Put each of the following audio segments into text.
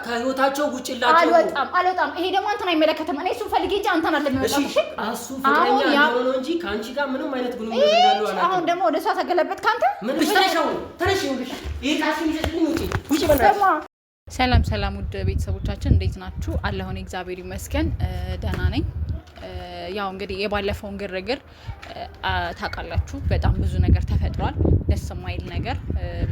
ከህይወታቸው ውጭላቸው። አልወጣም አልወጣም። ይሄ ደግሞ አንተን አይመለከትም። እኔ እሱን ፈልጌ እንጂ አንተን አይደለም የመጣሁት። እሺ እሱ ፍቅረኛ እንደሆነ ነው እንጂ ከአንቺ ጋር ምንም አይነት ግንኙነት እንዳለው አላውቅም። አሁን ደግሞ ወደ እሷ ተገለበጥክ አንተ። ምን ተነሽ፣ አሁን ተነሽ። ይኸውልሽ ይሄ ቃሽን ይዘሽልኝ ውጪ፣ ውጪ በእናትሽ። ሰላም ሰላም፣ ውድ ቤተሰቦቻችን እንዴት ናችሁ? አለሁን እግዚአብሔር ይመስገን ደህና ነኝ። ያው እንግዲህ የባለፈውን ግርግር ታውቃላችሁ። በጣም ብዙ ነገር ተፈጥሯል። ደስ የማይል ነገር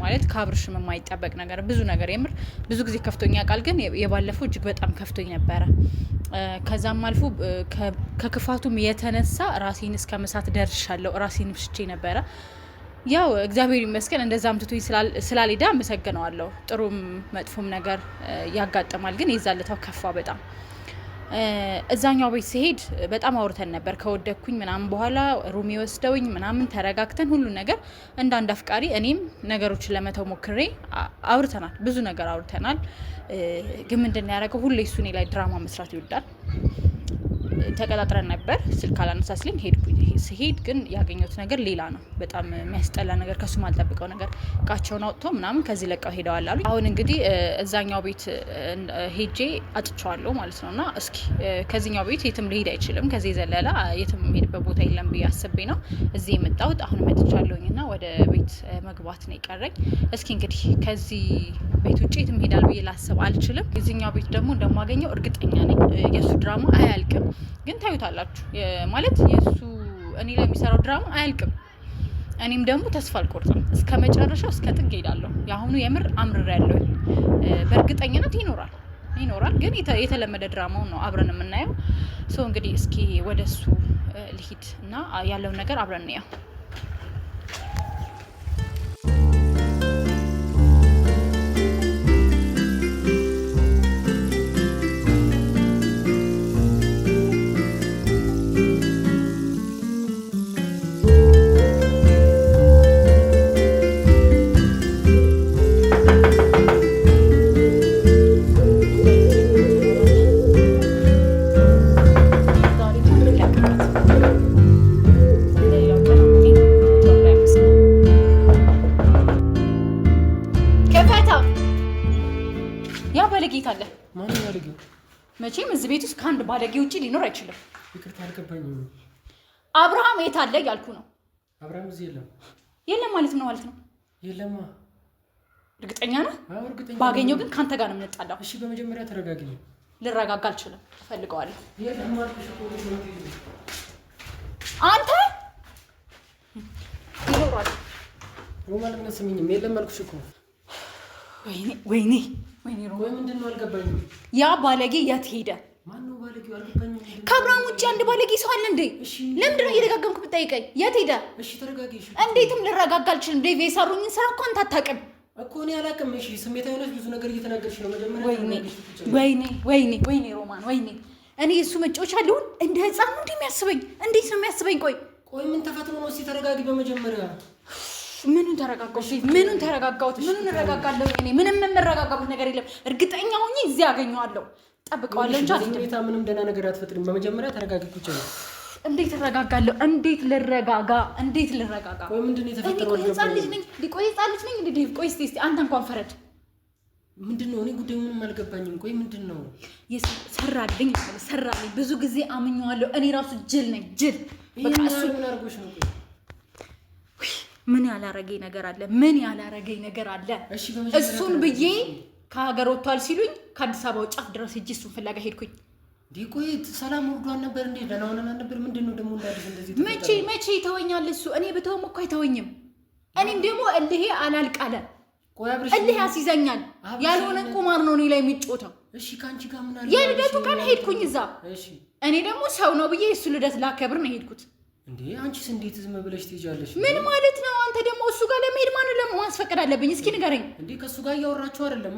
ማለት ከአብርሽም የማይጠበቅ ነገር ብዙ ነገር የምር ብዙ ጊዜ ከፍቶኛ ቃል ግን የባለፈው እጅግ በጣም ከፍቶኝ ነበረ። ከዛም አልፎ ከክፋቱም የተነሳ ራሴን እስከ መሳት ደርሻለሁ። ራሴን ብሽቼ ነበረ። ያው እግዚአብሔር ይመስገን እንደዛም ትቶኝ ስላልሄደ አመሰግነዋለሁ። ጥሩም መጥፎም ነገር ያጋጥማል፣ ግን የዛለታው ከፋ በጣም። እዛኛው ቤት ስሄድ በጣም አውርተን ነበር። ከወደኩኝ ምናምን በኋላ room ወስደውኝ ምናምን ተረጋግተን ሁሉ ነገር እንደ አንድ አፍቃሪ እኔም ነገሮችን ለመተው ሞክሬ አውርተናል፣ ብዙ ነገር አውርተናል። ግን ምንድን ያደረገው ሁሌ እሱ እኔ ላይ ድራማ መስራት ይወዳል። ተቀጣጥረን ነበር። ስልክ አላነሳ ሲለኝ ሄድኩኝ። ስሄድ ግን ያገኘሁት ነገር ሌላ ነው። በጣም የሚያስጠላ ነገር፣ ከሱ ማልጠብቀው ነገር። እቃቸውን አውጥቶ ምናምን ከዚህ ለቀው ሄደዋል አሉ። አሁን እንግዲህ እዛኛው ቤት ሄጄ አጥቸዋለሁ ማለት ነው። እና እስኪ ከዚህኛው ቤት የትም ሊሄድ አይችልም። ከዚህ የዘለለ የትም የሚሄድበት ቦታ የለም ብዬ አስቤ ነው እዚህ የመጣሁት። አሁን መጥቻለሁኝ እና ወደ ቤት መግባት ነው የቀረኝ። እስኪ እንግዲህ ከዚህ ቤት ውጭ የትም ሄዳል ብዬ ላስብ አልችልም። የዚህኛው ቤት ደግሞ እንደማገኘው እርግጠኛ ነኝ። የእሱ ድራማ አያልቅም፣ ግን ታዩታላችሁ። ማለት የእሱ እኔ ላይ የሚሰራው ድራማ አያልቅም። እኔም ደግሞ ተስፋ አልቆርጥም። እስከ መጨረሻው እስከ ጥግ ሄዳለሁ። የአሁኑ የምር አምርር ያለው በእርግጠኝነት ይኖራል ይኖራል፣ ግን የተለመደ ድራማውን ነው አብረን የምናየው። So እንግዲህ እስኪ ወደ እሱ ልሂድ እና ያለውን ነገር አብረን እንየው። ያ ባለጌ የት አለ? መቼም እዚህ ቤት ውስጥ ከአንድ ባለጌ ውጭ ሊኖር አይችልም። ይቅርታ አልገባኝም። አብርሃም የት አለ እያልኩ ነው። አብርሃም እዚህ የለም። የለም ማለት ነው ማለት ነው? የለማ። እርግጠኛ ነህ? ባገኘው ግን ከአንተ ጋር ነው የምንጣላው። እሺ በመጀመሪያ ተረጋጊ። ልረጋጋ አልችልም። እፈልገዋለሁ። አንተ ይኖራል። ሮማን ምን አትሰሚኝም? የለም አልኩሽ እኮ። ወይኔ ወይኔ ወይኔ ሮማን ምንድን ነው አልገባኝም። ያ ባለጌ የት ሄደ? ማነው ባለጌው? አልገባኝም። ከአብርሃም ውጭ አንድ ባለጌ ሰው አለ እንዴ? ለምንድን ነው እየደጋገምክ ብትጠይቀኝ? የት ሄደ? እሺ ተረጋጊ። እሺ እንዴትም ልረጋጋ አልችልም። ዴቭ የሰሩኝን ስራ እኮ አንተ አታውቅም እኮ። እኔ አላውቅም። እሺ ስሜታዊ ሆነሽ ብዙ ነገር እየተናገርሽ ነው። መጀመሪያ ወይኔ ወይኔ ወይኔ ወይኔ ሮማን ወይኔ፣ እኔ እሱ መጫወቻ ልሁን? እንደ ህፃን ነው እንዴ የሚያስበኝ? እንዴት ነው የሚያስበኝ? ቆይ ቆይ ምን ተፈጥሮ ነው? እስኪ ተረጋጊ በመጀመሪያ። ምኑን ተረጋጋሁት? ምኑን ተረጋጋሁት? ምኑን እረጋጋለሁ? እኔ ምንም የምረጋጋበት ነገር የለም። እርግጠኛ ሆኜ እዚህ አገኘዋለሁ፣ ጠብቀዋለሁ እንጂ አልሄድም። ሁኔታ ምንም ደህና ነገር አትፈጥሪም። በመጀመሪያ ተረጋጊ። ቁጭ ነው። እንዴት እረጋጋለሁ? እንዴት ልረጋጋ? እንዴት ልረጋጋ? ቆይ ምንድን ነው የተፈጠረው? ቆይ ህፃን ልጅ ነኝ። ቆይ ህፃን ልጅ ነኝ እንዴ? ቆይ እስኪ እስኪ አንተ እንኳን ፈረድ። ምንድን ነው? እኔ ጉዳዩ ምንም አልገባኝም። ቆይ ምንድን ነው ሰራልኝ? ሰራልኝ። ብዙ ጊዜ አምኜዋለሁ። እኔ ራሱ ጅል ነኝ፣ ጅል። በቃ እሱ ምን አድርጎሽ ነው? ምን ያላረገኝ ነገር አለ? ምን ያላረገኝ ነገር አለ? እሱን ብዬ ከሀገር ወጥቷል ሲሉኝ ከአዲስ አበባው ጫፍ ድረስ ሄጄ እሱን ፍለጋ ሄድኩኝ። ቆይ ሰላም ወርዷል ነበር እንዴ? ደህና ሆነን አልነበር? ምንድን ነው ደግሞ እንደ አዲስ እንደዚህ? መቼ መቼ ይተወኛል እሱ? እኔ ብተውም እኮ አይተወኝም። እኔም ደግሞ እልሄ አላልቃለ እልሄ ያስይዘኛል። ያልሆነ ቁማር ነው እኔ ላይ የሚጮተው። እሺ ከአንቺ ጋር ምን አለ? የልደቱ ቀን ሄድኩኝ እዛ። እኔ ደግሞ ሰው ነው ብዬ የእሱ ልደት ላከብር ነው የሄድኩት። እንዴ አንቺስ እንዴት ዝም ብለሽ ትሄጃለሽ? ምን ማለት ነው? አንተ ደግሞ እሱ ጋር ለመሄድ ማን ለማስፈቀድ አለብኝ? እስኪ ንገረኝ። እንዴ ከእሱ ጋር እያወራችሁ አይደለም?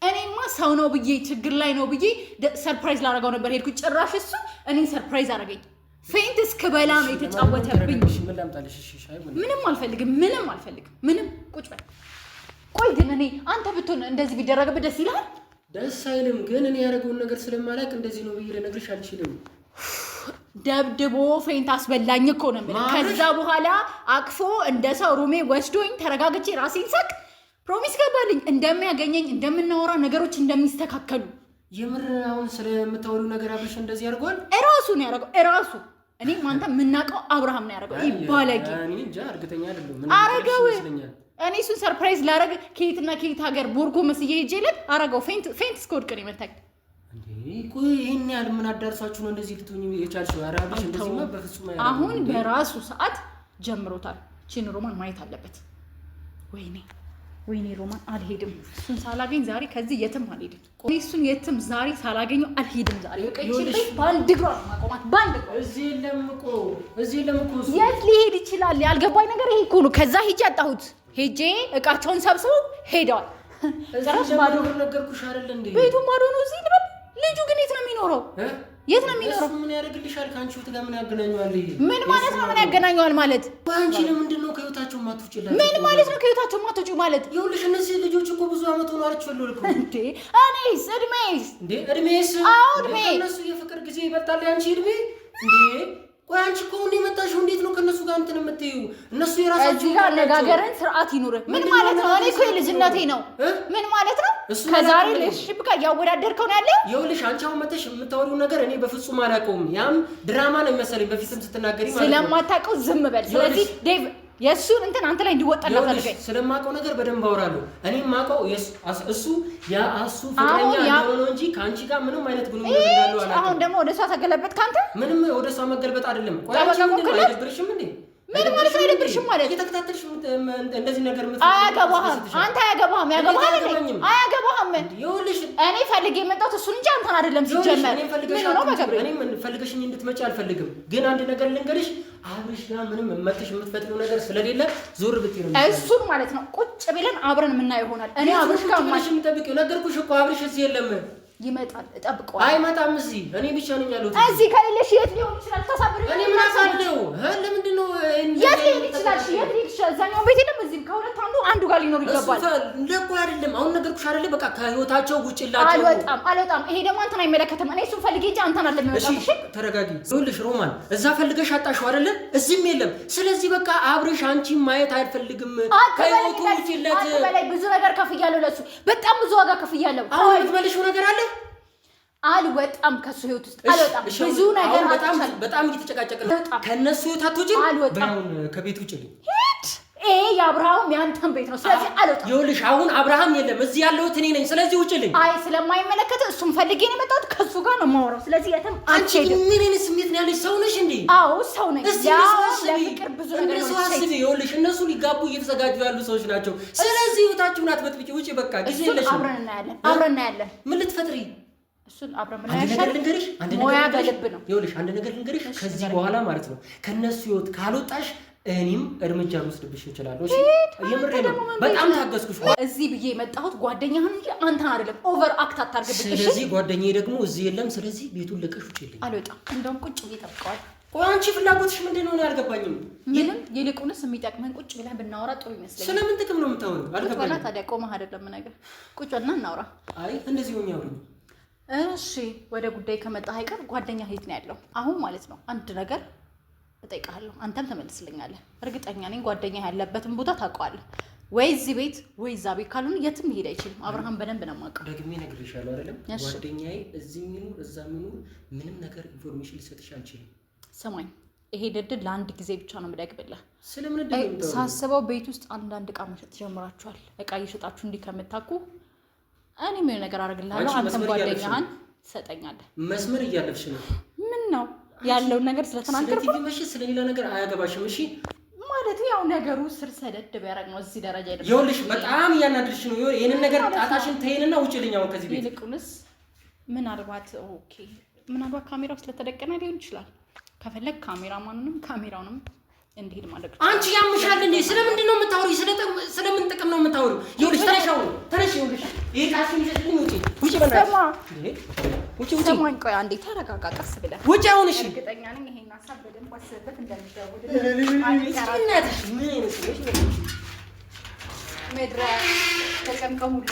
እኔማ ሰው ነው ብዬ ችግር ላይ ነው ብዬ surprise ላደርገው ነበር ሄድኩት። ጭራሽ እሱ እኔን surprise አደረገኝ። faint እስክበላ ነው የተጫወተብኝ። ምንም አልፈልግም፣ ምንም አልፈልግም፣ ምንም። ቁጭ በል። ቆይ ግን እኔ አንተ ብትሆን እንደዚህ ቢደረግብህ ደስ ይልሃል? ደስ አይልም። ግን እኔ ያደረገውን ነገር ስለማላውቅ እንደዚህ ነው ብዬ ልነግርሽ አልችልም። ደብድቦ faint አስበላኝ እኮ ነው የምልህ። ከዛ በኋላ አቅፎ እንደ ሰው room ኤ ወስዶኝ ተረጋግቼ ራሴን ሳቅ Promise ገባልኝ እንደሚያገኘኝ፣ እንደምናወራ፣ ነገሮች እንደሚስተካከሉ። የምር አሁን ስለምታወሪው ነገር አብርሽ እንደዚህ ያደርገዋል? እራሱ ነው ያደረገው። እራሱ እኔም አንተ የምናውቀው አብርሃም ነው ያደረገው። ይባለጌ። እኔ እንጃ፣ እርግጠኛ አይደለሁም። አረገው። እኔ እሱን surprise ላረግ ከየትና ከየት ሀገር ቦርኮ መስዬ ሄጄለት አረገው። Faint እስከወድቅ ነው የመታኝ። ቆይ ይሄን ያህል ምን አዳርሷችሁ ነው እንደዚህ ልትሆኚ የቻልሽው? ኧረ አብርሽ እንደዚህማ በፍጹም አያደርግም። አሁን በራሱ ሰዓት ጀምሮታል። ቺን ሮማን ማየት አለበት። ወይኔ ወይኔ ሮማን አልሄድም። እሱን ሳላገኝ ዛሬ ከዚህ የትም አልሄድም። እኔ እሱን የትም ዛሬ ሳላገኘው አልሄድም። ዛሬ በቃ ይቺን ቤት በአንድ እግሯ ነው የማቆማት። በአንድ እግሯ። እዚህ የለም እኮ፣ እዚህ የለም እኮ እሱ። የት ሊሄድ ይችላል? ያልገባኝ ነገር ይሄ እኮ ነው። ከዛ ሄጄ አጣሁት። ሄጄ እቃቸውን ሰብስበው ሄደዋል። እዚህ ጭራሽ ባዶ ነገርኩሽ አይደል እንዴ? ቤቱ ባዶ ነው። እዚህ ልበል። ልጁ ግን የት ነው የሚኖረው? የት ነው የሚኖረው? እሱ ምን ያደርግልሻል? ከአንቺ ህይወት ጋር ምን ያገናኘዋል? ይሄ ምን ማለት ነው? ምን ያገናኘዋል ማለት? አንቺ ለምንድን ነው ከህይወታቸው የማትወጪላቸው? ምን ማለት ነው ከህይወታቸው የማትወጪው ማለት? ይኸውልሽ እነዚህ ልጆች እኮ ብዙ አመት ሆኗቸዋል እኮ። እንዴ እኔስ እድሜስ? እንዴ እድሜስ? አዎ እድሜ። ከእነሱ የፍቅር ጊዜ ይበልጣል ያንቺ እድሜ። እንዴ ቆይ አንቺ እኮ አሁን የመጣሽው እንዴት ነው ከእነሱ ጋር እንትን የምትይው? እነሱ የራሳቸው እዚህ ጋር አነጋገርን ስርዓት ይኑር። ምን ማለት ነው? እኔ እኮ የልጅነቴ ነው። ምን ማለት ነው? ከዛሬ relationship ጋር እያወዳደርከው ነው ያለ? ይኸውልሽ አንቺ አሁን መተሽ የምታወሪው ነገር እኔ በፍጹም አላውቀውም። ያም ድራማ ነው የሚመስለኝ በፊትም ስትናገሪ ማለት ነው። ስለማታውቀው ዝም በል። ስለዚህ ዴቭ የእሱን እንትን አንተ ላይ እንዲወጣላት አድርገኝ። ስለማውቀው ነገር በደንብ አወራለሁ። እኔ የማውቀው እሱ የእሱ ፍቅረኛ እንደሆነ ነው እንጂ ከአንቺ ጋር ምንም አይነት ግንኙነት እንዳለው አላውቅም። አሁን ደግሞ ወደ እሷ ተገለበጥክ አንተ። ምንም ወደ እሷ መገልበጥ አይደለም። ቆይ አንቺ ምንድን ነው አይደብርሽም እንዴ? ምን ማለት ነው አይደብርሽም ማለት? እየተከታተልሽ እንደዚህ ነገር አያገባህም። አንተ አያገባህም። ያገባሃል እንዴ? አያገባህም። ይኸውልሽ እኔ ፈልጌ የመጣሁት እሱን እንጂ አንተን አይደለም። ሲጀመር ምን ሆኖ በገብርኤል እኔም ፈልገሽኝ እንድትመጪ አልፈልግም። ግን አንድ ነገር ልንገርሽ፣ አብርሽ ጋር ምንም መጥተሽ የምትፈጥሪው ነገር ስለሌለ ዞር ብትይ ነው እሱን ማለት ነው። ቁጭ ብለን አብረን የምናየው ይሆናል። እኔ አብርሽ ጋር ማለት የምጠብቂው ነገርኩሽ እኮ አብርሽ እዚህ የለም። ይመጣል፣ እጠብቀዋለሁ። አይመጣም። እዚህ እኔ ብቻ ነኝ ያለሁት። እዚህ ከሌለሽ የት ሊሆን ይችላል? ተሳብሪ። እኔ ምን አውቃለሁ? ለምንድን ነው የት ሊሆን ይችላል? የት ሊሆን ይችላል? እዛኛው ቤት የለም፣ እዚህም ከሁለት አንዱ አንዱ ጋር ሊኖር ይገባል። ለቆ አይደለም። አሁን ነገርኩሽ አይደለ? በቃ ከህይወታቸው ውጭላቸው። አልወጣም፣ አልወጣም። ይሄ ደግሞ አንተን አይመለከትም። እኔ እሱን ፈልጌ እንጂ አንተን አይደለም የመጣሁት። እሺ ተረጋጊ። ይኸውልሽ ሮማን፣ እዛ ፈልገሽ አጣሽው አይደለ? እዚህም የለም። ስለዚህ በቃ አብርሽ አንቺን ማየት አይፈልግም። ከህይወቱ ውጭለት። አትበላይ። ብዙ ነገር ከፍያለሁ ለሱ፣ በጣም ብዙ ዋጋ ከፍያለሁ። አሁን የምትመልሺው ነገር አለ? አልወጣም ከሱ ህይወት ውስጥ አልወጣም። ብዙ ነገር በጣም በጣም እየተጨቃጨቅን ነው። ከነሱ ህይወት አትወጪም። አልወጣም። ከቤት ውጭልኝ። ሂድ። ይሄ የአብርሃም ያንተም ቤት ነው። ስለዚህ አልወጣም። ይኸውልሽ አሁን አብርሃም የለም፣ እዚህ ያለሁት እኔ ነኝ። ስለዚህ ውጭልኝ። አይ ስለማይመለከት እሱም ፈልጌ ነው የመጣሁት። ከሱ ጋር ነው የማወራው። ስለዚህ የትም አንቺ ምን አይነት ስሜት ነው ያለሽ? ሰው ነሽ እንዴ? አዎ ሰው ነኝ። ለፍቅር ብዙ ነገር ነው። አስቢ። ይኸውልሽ እነሱ ሊጋቡ እየተዘጋጁ ያሉ ሰዎች ናቸው። ስለዚህ ህይወታችሁን አትበጥብጪ። ውጪ። በቃ ጊዜ የለሽም። አብረን እናያለን። አብረን እናያለን። ምን ልትፈጥሪ እሱን አብረን አንድ ነገር ልንገርሽ፣ አንድ ነገር በልብ ነው። ይኸውልሽ አንድ ነገር ልንገርሽ፣ ከዚህ በኋላ ማለት ነው ከነሱ ህይወት ካልወጣሽ እኔም እርምጃ ልወስድብሽ እችላለሁ። እሺ የምሬ ነው። በጣም ታገስኩሽ። እዚህ ብዬ የመጣሁት ጓደኛህን እንጂ አንተን አይደለም። Over act አታርግብኝ። ስለዚህ ጓደኛዬ ደግሞ እዚህ የለም። ስለዚህ ቤቱን ለቀሽ ውጪልኝ። አልወጣም። እንደውም ቁጭ ብዬ እጠብቀዋለሁ። ቆይ አንቺ ፍላጎትሽ ምንድን ነው? አልገባኝም። ምንም። ይልቁንስ የሚጠቅመን ቁጭ ብለን ብናወራ ጥሩ ይመስለኛል። ስለምን ጥቅም ነው የምታወሪው? አልገባኝም። ታዲያ ቆመህ አይደለም ነገር ቁጭ ብለን እናውራ። አይ እንደዚህ ሆኜ አውሪኝ። እሺ ወደ ጉዳይ ከመጣህ አይቀር ጓደኛ የት ነው ያለው አሁን ማለት ነው? አንድ ነገር እጠይቅሃለሁ፣ አንተም ትመልስልኛለህ። እርግጠኛ ነኝ ጓደኛ ያለበትን ቦታ ታውቀዋለህ። ወይ እዚህ ቤት ወይ እዛ ቤት ካልሆነ የትም ሊሄድ አይችልም። አብርሃም በደንብ ነው የማውቀው። ደግሜ እነግርሻለሁ አይደለም ጓደኛዬ እዚህ የሚኖር እዛ የሚኖር ምንም ነገር information ሊሰጥሽ አልችልም። ስማኝ፣ ይሄ ድድል ለአንድ ጊዜ ብቻ ነው የምደግምልህ። ስለምን ድድል ሳስበው ቤት ውስጥ አንዳንድ እቃ መሸጥ ጀምራችኋል። እቃ እየሸጣችሁ እንዲህ ከምታኩ እኔ ምን ነገር አደርግልሃለሁ፣ አንተም ጓደኛህን ትሰጠኛለህ። መስመር እያለፍሽ ነው። ምን ነው ያለውን ነገር ስለተናገርኩ ስለ ቲቪ መሸጥ ስለሌላ ነገር አያገባሽም። እሺ ማለት ያው ነገሩ ስር ሰደድ ቢያደርግ ነው እዚህ ደረጃ የደረሰው። ይኸውልሽ በጣም እያናደድሽ ነው። ይሄንን ነገር ጣጣሽን ተይንና ውጭልኝ አሁን ከዚህ ቤት። ይልቁንስ ምናልባት okay፣ ምናልባት ካሜራው ስለተደቀነ ሊሆን ይችላል። ከፈለግ ካሜራማኑንም ካሜራውንም እንዲሄድ ማድረግ። አንቺ ያምሻል እንዴ? ስለምንድን ነው የምታወሪው? ስለምን ጥቅም ነው የምታወሪው? ይኸውልሽ ተነሽ፣ አሁን ተነሽ። ይኸውልሽ ይሄ ጣሽን ይዘሽልኝ ውጪ፣ ውጪ፣ በእናትሽ ውጪ፣ ውጪ። ስማኝ፣ ቆይ አንዴ ተረጋጋ፣ ቀስ ብለህ ውጪ አሁን። እሺ እርግጠኛ ነኝ ይሄን ሀሳብ በደንብ አስበበት እንደሚደውል። እናትሽ ምን አይነት ሰው ነሽ? ምድረ ተጨምቀው ሁላ